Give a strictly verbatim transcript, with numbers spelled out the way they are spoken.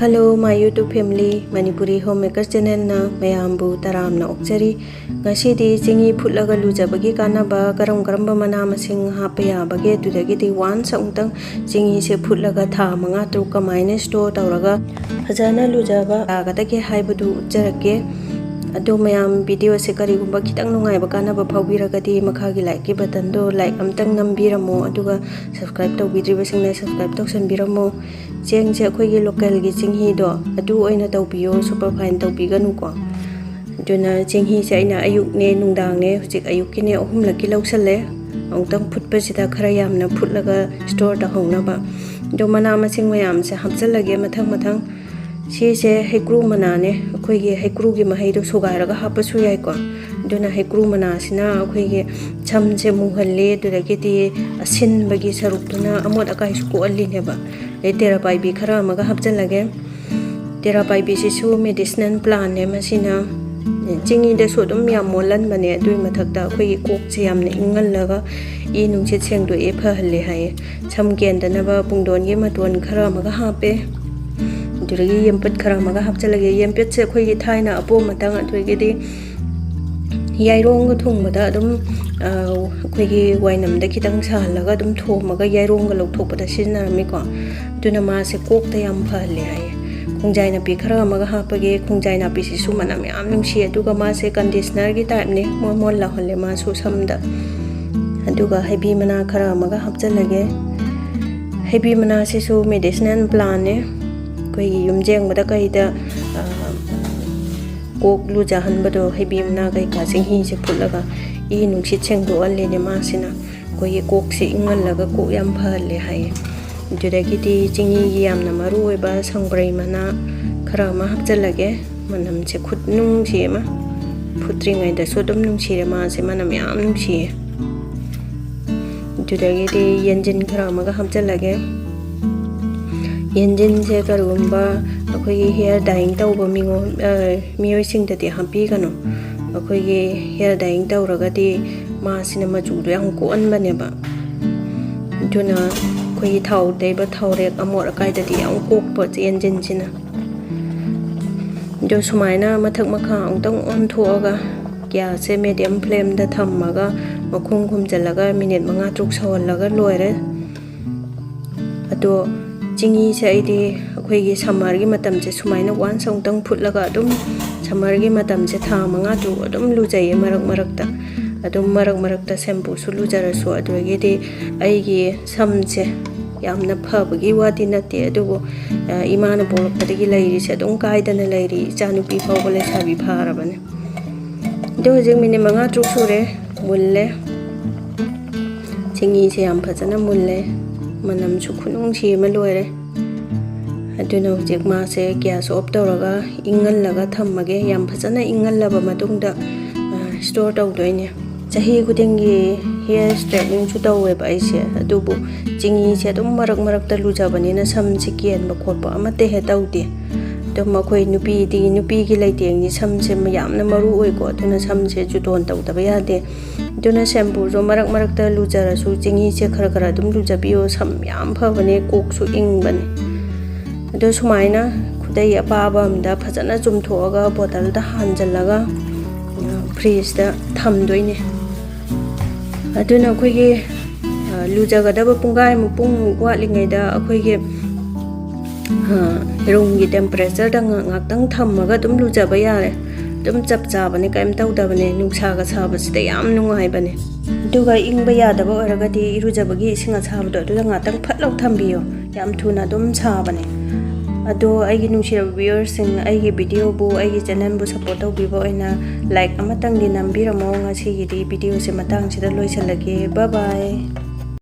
Hello, my YouTube family, Manipuri Homemaker channelꯅ ꯃꯌꯥꯝꯕꯨ ꯇꯔꯥꯝꯅ ꯑꯣꯛꯆꯔꯤ꯫ ꯉꯁꯤꯗꯤ ꯆꯦꯡꯍꯤ ꯐꯨꯠꯂꯒ ꯂꯨꯖꯕꯒꯤ ꯀꯥꯟꯅꯕ, ꯀꯔꯝ ꯀꯔꯝꯕ ꯃꯅꯥ ꯃꯁꯤꯡ ꯍꯥꯞꯄ ꯌꯥꯕꯒꯦ, ꯑꯗꯨꯗꯒꯤꯗꯤ once ꯑꯃꯨꯛꯇꯪ ꯆꯦꯡꯍꯤꯁꯦ ꯐꯨꯠꯂꯒ ꯊꯥ ꯃꯉꯥ ꯇꯔꯨꯛ ꯀꯃꯥꯏꯅ store ꯇꯧꯔꯒ ꯐꯖꯅ ꯂꯨꯖꯕ ꯌꯥꯒꯗꯒꯦ ꯍꯥꯏꯕꯗꯨ ꯎꯠꯆꯔꯛꯀꯦ꯫ ꯑꯗꯣ ꯃꯌꯥꯝ videoꯁꯦ ꯀꯔꯤꯒꯨꯝꯕ ꯈꯤꯇꯪ ꯅꯨꯡꯉꯥꯏꯕ ꯀꯥꯟꯅꯕ ꯐꯥꯎꯕꯤꯔꯒꯗꯤ ꯃꯈꯥꯒꯤ likeꯀꯤ buttonꯗꯣ like ꯑꯝꯇꯪ ꯅꯝꯕꯤꯔꯝꯃꯣ, ꯑꯗꯨꯒ subscribe ꯇꯧꯕꯤꯗ꯭ꯔꯤꯕꯁꯤꯡꯅ subscribe ꯇꯧꯁꯟꯕꯤꯔꯝꯃꯣ꯫ ꯆꯦꯡꯁꯦ ꯑꯩꯈꯣꯏꯒꯤ localꯒꯤ ꯆꯦꯡꯍꯤꯗꯣ ꯑꯗꯨ ꯑꯣꯏꯅ ꯇꯧꯕꯤꯌꯣ, superfine ꯇꯧꯕꯤꯒꯅꯨꯀꯣ꯫ ꯑꯗꯨꯅ ꯆꯦꯡꯍꯤꯁꯦ ꯑꯩꯅ ꯑꯌꯨꯛꯅꯦ ꯅꯨꯡꯗꯥꯡꯅꯦ, ꯍꯧꯖꯤꯛ ꯑꯌꯨꯛꯀꯤꯅꯦ, ꯑꯍꯨꯝꯂꯛꯀꯤ ꯂꯧꯁꯜꯂꯦ꯫ ꯑꯃꯨꯛꯇꯪ ꯐꯨꯠꯄꯁꯤꯗ ꯈꯔ ꯌꯥꯝꯅ ꯐꯨꯠꯂꯒ store ꯇꯧꯍꯧꯅꯕ꯫ ꯑꯗꯣ ꯃꯅꯥ ꯃꯁꯤꯡ ꯃꯌꯥꯝꯁꯦ ꯍꯥꯞꯆꯜꯂꯒꯦ ꯃꯊꯪ ꯃꯊꯪ꯫ ꯁꯤꯁꯦ ꯍꯩꯀ꯭ꯔꯨ ꯃꯅꯥꯅꯦ, ꯑꯩꯈꯣꯏꯒꯤ ꯍꯩꯀ꯭ꯔꯨꯒꯤ ꯃꯍꯩꯗꯣ ꯁꯨꯒꯥꯏꯔꯒ ꯍꯥꯞꯄꯁꯨ ꯌꯥꯏꯀꯣ꯫ ꯑꯗꯨꯅ ꯍꯩꯀ꯭ꯔꯨ ꯃꯅꯥꯁꯤꯅ ꯑꯩꯈꯣꯏꯒꯤ ꯁꯝꯁꯦ ꯃꯨꯍꯜꯂꯤ, ꯑꯗꯨꯗꯒꯤꯗꯤ ꯑꯁꯤꯟꯕꯒꯤ ꯁꯔꯨꯛꯇꯨꯅ ꯑꯃꯣꯠ ꯑꯀꯥꯏꯁꯨ ꯀꯣꯛꯍꯜꯂꯤꯅꯦꯕ꯫ ꯑꯗꯩ ꯇꯦꯔꯥ ꯄꯥꯏꯕꯤ ꯈꯔ ꯑꯃꯒ ꯍꯥꯞꯆꯤꯜꯂꯒꯦ꯫ ꯇꯦꯔꯥ ꯄꯥꯏꯕꯤꯁꯤꯁꯨ medicinal plantꯅꯦ꯫ ꯃꯁꯤꯅ ꯆꯤꯡꯍꯤꯗꯁꯨ ꯑꯗꯨꯝ ꯌꯥꯝ ꯃꯣꯜꯍꯟꯕꯅꯦ꯫ ꯑꯗꯨꯒꯤ ꯃꯊꯛꯇ ꯑꯩꯈꯣꯏꯒꯤ ꯀꯣꯛꯁꯦ ꯌꯥꯝꯅ ꯏꯪꯍꯜꯂꯒ ꯏ ꯅꯨꯡꯁꯤꯠ ꯁꯦꯡꯗꯣꯛꯑꯦ, ꯐꯍꯜꯂꯦ ꯍꯥꯏꯌꯦ꯫ ꯁꯝ ꯀꯦꯟꯗꯅꯕ ꯄꯨꯡꯗꯣꯟꯒꯤ ꯃꯇꯣꯟ ꯈꯔ ꯑꯃꯒ ꯍꯥꯞꯄꯦ꯫ ꯑꯗꯨꯗꯒꯤ ꯌꯦꯝꯄꯠ ꯈꯔ ꯑꯃꯒ ꯍꯥꯞꯆꯤꯜꯂꯒꯦ꯫ ꯌꯦꯝꯄꯠꯁꯦ ꯑꯩꯈꯣꯏꯒꯤ ꯊꯥꯏꯅ ꯑꯄꯣꯝ ꯑꯇꯪ, ꯑꯗꯨꯗꯒꯤꯗꯤ ꯌꯥꯏꯔꯣꯡꯒ ꯊꯣꯡꯕꯗ ꯑꯗꯨꯝ, ꯑ, ꯑꯩꯈꯣꯏꯒꯤ ꯋꯥꯏꯅꯝꯗ ꯈꯤꯇꯪ ꯁꯥꯍꯜꯂꯒ ꯑꯗꯨꯝ ꯊꯣꯝꯃꯒ ꯌꯥꯏꯔꯣꯡꯒ ꯂꯧꯊꯣꯛꯄꯗ ꯁꯤꯖꯤꯟꯅꯔꯝꯃꯤꯀꯣ꯫ ꯑꯗꯨꯅ ꯃꯥꯁꯦ ꯀꯣꯛꯇ ꯌꯥꯝ ꯐꯍꯜꯂꯦ ꯍꯥꯏꯌꯦ꯫ ꯈꯣꯡꯖꯥꯏ ꯅꯥꯄꯤ ꯈꯔ ꯑꯃꯒ ꯍꯥꯞꯄꯒꯦ꯫ ꯈꯣꯡꯖꯥꯏ ꯅꯥꯄꯤꯁꯤꯁꯨ ꯃꯅꯝ ꯌꯥꯝ ꯅꯨꯡꯁꯤ, ꯑꯗꯨꯒ ꯃꯥꯁꯦ conditionerꯒꯤ typeꯅꯦ, ꯃꯣꯟ ꯃꯣꯟ ꯂꯥꯎꯍꯜꯂꯦ ꯃꯥꯁꯨ ꯁꯝꯗ꯫ ꯑꯗꯨꯒ ꯍꯩꯕꯤ ꯃꯅꯥ ꯈꯔ ꯑꯃꯒ ꯍꯥꯞꯆꯤꯜꯂꯒꯦ꯫ ꯍꯩꯕꯤ ꯃꯅꯥꯁꯤꯁꯨ medicinal plantꯅꯦ꯫ ꯑꯩꯈꯣꯏꯒꯤ ꯌꯨꯝ ꯌꯦꯡꯕꯗ ꯀꯩꯗ, ꯑ, ꯀꯣꯛ ꯂꯨꯖꯍꯟꯕꯗꯣ, ꯍꯩꯕꯤ ꯃꯅꯥ ꯀꯩꯀꯥ ꯆꯦꯡꯍꯤꯁꯦ ꯐꯨꯠꯂꯒ ꯏ ꯅꯨꯡꯁꯤꯠ ꯁꯦꯡꯗꯣꯛꯍꯜꯂꯤꯅꯦ ꯃꯥꯁꯤꯅ꯫ ꯑꯩꯈꯣꯏꯒꯤ ꯀꯣꯛꯁꯦ ꯏꯪꯍꯜꯂꯒ ꯀꯣꯛ ꯌꯥꯝ ꯐꯍꯜꯂꯦ ꯍꯥꯏꯌꯦ꯫ ꯑꯗꯨꯗꯒꯤꯗꯤ ꯆꯤꯡꯍꯤꯒꯤ ꯌꯥꯝꯅ ꯃꯔꯨ ꯑꯣꯏꯕ ꯁꯪꯕ꯭ꯔꯩ ꯃꯅꯥ ꯈꯔ ꯑꯃ ꯍꯥꯞꯆꯤꯜꯂꯒꯦ꯫ ꯃꯅꯝꯁꯦ ꯈꯨꯠꯅꯨꯡꯁꯤ ꯑꯃ, ꯐꯨꯠꯇ꯭ꯔꯤꯉꯩꯗꯁꯨ ꯑꯗꯨꯝ ꯅꯨꯡꯁꯤꯔꯦ ꯃꯥꯁꯦ, ꯃꯅꯝ ꯌꯥꯝ ꯅꯨꯡꯁꯤꯌꯦ꯫ ꯑꯗꯨꯗꯒꯤꯗꯤ ꯌꯦꯟꯖꯤꯟ ꯈꯔ ꯑꯃꯒ ꯍꯥꯞꯆꯤꯜꯂꯒꯦ꯫ ꯌꯦꯟꯖꯤꯟꯁꯦ ꯀꯔꯤꯒꯨꯝꯕ ꯑꯩꯈꯣꯏꯒꯤ hair dyeing ꯇꯧꯕ ꯃꯤꯉꯣꯟ, ꯑ, ꯃꯤꯑꯣꯏꯁꯤꯡꯗꯗꯤ ꯍꯥꯞꯄꯤꯒꯅꯨ꯫ ꯑꯩꯈꯣꯏꯒꯤ hair dyeing ꯇꯧꯔꯒꯗꯤ ꯃꯥꯁꯤꯅ ꯃꯆꯨꯗꯣ ꯌꯥꯝ ꯀꯣꯛꯍꯟꯕꯅꯦꯕ꯫ ꯑꯗꯨꯅ ꯑꯩꯈꯣꯏꯒꯤ ꯊꯥꯎ ꯇꯩꯕ ꯊꯥꯎꯔꯦꯛ ꯑꯃꯣꯠ ꯑꯀꯥꯏꯗꯗꯤ ꯌꯥꯝ ꯀꯣꯛꯄ ꯏꯟꯖꯤꯟꯁꯤꯅ꯫ ꯑꯗꯣ ꯁꯨꯃꯥꯏꯅ ꯃꯊꯛ ꯃꯈꯥ ꯑꯃꯨꯛꯇꯪ ꯑꯣꯟꯊꯣꯛꯑꯒ gas ꯁꯦ medium flame ꯗ ꯊꯝꯃꯒ ꯃꯈꯨꯝ ꯈꯨꯝꯖꯤꯜꯂꯒ minute ꯃꯉꯥ ꯇꯔꯨꯛ ꯁꯧꯍꯜꯂꯒ ꯂꯣꯏꯔꯦ꯫ ꯑꯗꯣ ꯆꯤꯡꯍꯤꯁꯦ ꯑꯩꯗꯤ ꯑꯩꯈꯣꯏꯒꯤ summer ꯒꯤ ꯃꯇꯝꯁꯦ ꯁꯨꯃꯥꯏꯅ once ꯑꯃꯨꯛꯇꯪ ꯐꯨꯠꯂꯒ ꯑꯗꯨꯝ summer ꯒꯤ ꯃꯇꯝꯁꯦ ꯊꯥ ꯃꯉꯥ ꯇꯔꯨꯛ ꯑꯗꯨꯝ ꯂꯨꯖꯩꯌꯦ ꯃꯔꯛ ꯃꯔꯛꯇ꯫ ꯑꯗꯨꯝ ꯃꯔꯛ ꯃꯔꯛꯇ shampoo ꯁꯨ ꯂꯨꯖꯔꯁꯨ꯫ ꯑꯗꯨꯗꯒꯤꯗꯤ ꯑꯩꯒꯤ ꯁꯝꯁꯦ ꯌꯥꯝꯅ ꯐꯕꯒꯤ ꯋꯥꯗꯤ ꯅꯠꯇꯦ, ꯑꯗꯨꯕꯨ, ꯑ, ꯏꯃꯥꯅ ꯄꯣꯛꯂꯛꯄꯗꯒꯤ ꯂꯩꯔꯤꯁꯦ ꯑꯗꯨꯝ ꯀꯥꯏꯗꯅ ꯂꯩꯔꯤ꯫ ꯏꯆꯥꯅꯨꯄꯤ ꯐꯥꯎꯕ ꯂꯩꯁꯥꯕꯤ ꯐꯥꯔꯕꯅꯦ꯫ ꯑꯗꯣ ꯍꯧꯖꯤꯛ minute ꯃꯉꯥ ꯇꯔꯨꯛ ꯁꯨꯔꯦ, ꯃꯨꯜꯂꯦ꯫ ꯆꯤꯡꯍꯤꯁꯦ ꯌꯥꯝ ꯐꯖꯅ ꯃꯨꯜꯂꯦ, ꯃꯅꯝꯁꯨ ꯈꯨꯅꯨꯡꯁꯤ ꯑꯃ ꯂꯣꯏꯔꯦ꯫ ꯑꯗꯨꯅ ꯍꯧꯖꯤꯛ ꯃꯥꯁꯦ gas off ꯇꯧꯔꯒ ꯏꯪꯍꯜꯂꯒ ꯊꯝꯃꯒꯦ꯫ ꯌꯥꯝ ꯐꯖꯅ ꯏꯪꯍꯜꯂꯕ ꯃꯇꯨꯡꯗ, ꯑ, store ꯇꯧꯗꯣꯏꯅꯦ꯫ ꯆꯍꯤ ꯈꯨꯗꯤꯡꯒꯤ hair straightening ꯁꯨ ꯇꯧꯋꯦꯕ ꯑꯩꯁꯦ, ꯑꯗꯨꯕꯨ ꯆꯤꯡꯍꯤꯁꯦ ꯑꯗꯨꯝ ꯃꯔꯛ ꯃꯔꯛꯇ ꯂꯨꯖꯕꯅꯤꯅ ꯁꯝꯁꯦ ꯀꯦꯟꯕ ꯈꯣꯠꯄ ꯑꯃꯠꯇ ꯍꯦꯛ ꯇꯧꯗꯦ꯫ ꯑꯗꯨꯝ ꯑꯩꯈꯣꯏ ꯅꯨꯄꯤꯗꯤ, ꯅꯨꯄꯤꯒꯤ ꯂꯩꯇꯦꯡꯗꯤ ꯁꯝꯁꯦ ꯌꯥꯝꯅ ꯃꯔꯨ ꯑꯣꯏꯀꯣ, ꯑꯗꯨꯅ ꯁꯝꯁꯦ ꯖꯨꯇꯣꯟ ꯇꯧꯗꯕ ꯌꯥꯗꯦ꯫ ꯑꯗꯨꯅ shampoo ꯁꯨ ꯃꯔꯛ ꯃꯔꯛꯇ ꯂꯨꯖꯔꯁꯨ ꯆꯤꯡꯍꯤꯁꯦ ꯈꯔ ꯈꯔ ꯑꯗꯨꯝ ꯂꯨꯖꯕꯤꯌꯣ, ꯁꯝ ꯌꯥꯝ ꯐꯕꯅꯦ, ꯀꯣꯛꯁꯨ ꯏꯪꯕꯅꯦ꯫ ꯑꯗꯣ ꯁꯨꯃꯥꯏꯅ ꯈꯨꯗꯩ ꯑꯄꯥꯕ ꯑꯃꯗ ꯐꯖꯅ ꯆꯨꯝꯊꯣꯛꯑꯒ bottle ꯗ ꯍꯥꯟꯖꯜꯂꯒ, ꯑ, fridge ꯇ ꯊꯝꯗꯣꯏꯅꯦ꯫ ꯑꯗꯨꯅ ꯑꯩꯈꯣꯏꯒꯤ, ꯑ, ꯂꯨꯖꯒꯗꯕ ꯄꯨꯡꯈꯥꯏꯃꯨꯛ, ꯄꯨꯡꯃꯨꯛ ꯋꯥꯠꯂꯤꯉꯩꯗ ꯑꯩꯈꯣꯏꯒꯤ, ꯑ, room ꯒꯤ temperature ꯗ ꯉꯥ-, ꯉꯥꯛꯇꯪ ꯊꯝꯃꯒ ꯑꯗꯨꯝ ꯂꯨꯖꯕ ꯌꯥꯔꯦ꯫ ꯑꯗꯨꯝ ꯆꯞ ꯆꯥꯕꯅꯦ, ꯀꯩꯝ ꯇꯧꯗꯕꯅꯦ꯫ ꯅꯨꯡꯁꯥꯒ ꯁꯥꯕꯁꯤꯗ ꯌꯥꯝ ꯅꯨꯡꯉꯥꯏꯕꯅꯦ꯫ ꯑꯗꯨꯒ ꯏꯪꯕ ꯌꯥꯗꯕ ꯑꯣꯏꯔꯒꯗꯤ ꯏꯔꯨꯖꯕꯒꯤ ꯏꯁꯤꯡ ꯑꯁꯥꯕꯗꯣ ꯑꯗꯨꯗ ꯉꯥꯛꯇꯪ ꯐꯠ ꯂꯥꯎ ꯊꯝꯕꯤꯌꯣ, ꯌꯥꯝ ꯊꯨꯅ ꯑꯗꯨꯝ ꯁꯥꯕꯅꯦ꯫ ꯑꯗꯣ ꯑꯩꯒꯤ ꯅꯨꯡꯁꯤꯔꯕ viewer ꯁꯤꯡ, ꯑꯩꯒꯤ video ꯕꯨ, ꯑꯩꯒꯤ channel ꯕꯨ support ꯇꯧꯕꯤꯕ ꯑꯣꯏꯅ like ꯑꯃꯇꯪꯗꯤ ꯅꯝꯕꯤꯔꯝꯃꯣ꯫ ꯉꯁꯤꯒꯤꯗꯤ video ꯁꯦ ꯃꯇꯥꯡꯁꯤꯗ ꯂꯣꯏꯁꯤꯜꯂꯒꯦ꯫ Bye bye꯫